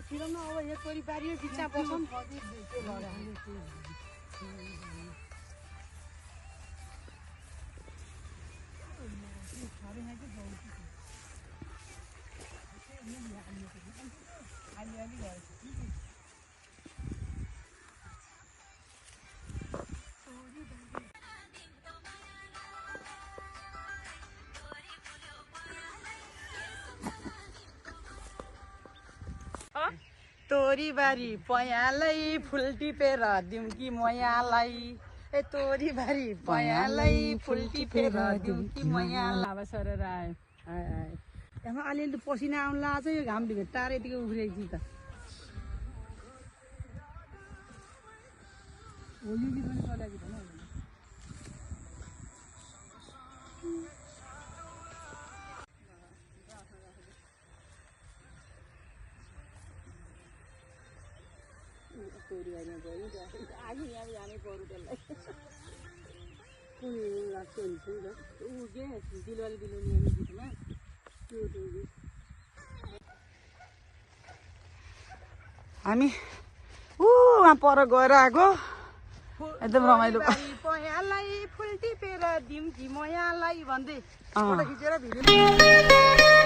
फिल्ममा अब यो छोरी पारियो बिचा बसौँ तोरी बारी पयालै फुल टिपेर दिउँ कि मयालाई ए तोरी बारी पयालै फुल टिपेर दिउँ कि मयालाई अब सरेर आयो यहाँ अलिअलि पसिना आउनु लाग्छ यो घाम भेट्टाएर यतिको उफ्रेको त हो यो गीत पनि चलेको छैन तोरी बारीमा गयो आगे यहाँ जाने पऱ्यो त्यसलाई कुन लाग्छ हुन्छ नि त ऊ के दिलवाली दिलाउने गीतमा त्यो हामी वहाँ पर गएर आएको एकदम रमाइलो पयालाई फुल टिपेर दिउँ कि मयालाई भन्दै फोटो खिचेर भिडियो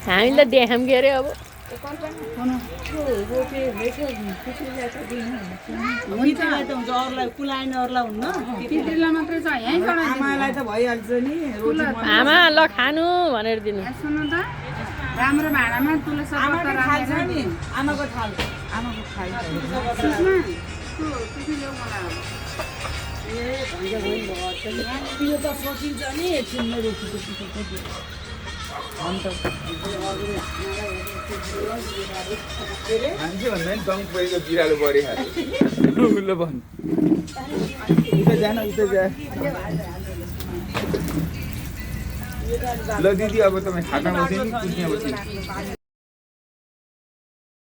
हामीले देखाम के अरे अब आमा ल खानु भनेर दिनु राम्रो भाँडामा तुलसी आमाको थाल त्यो त सकिन्छ नि एकछिन मान्छे भन्दा नि दङ परेको बिरालो परिहाल्यो ल भन् उता जान उता जा ल दिदी अब तपाईँ खाना बस्यो नि कुद्ने बस्यो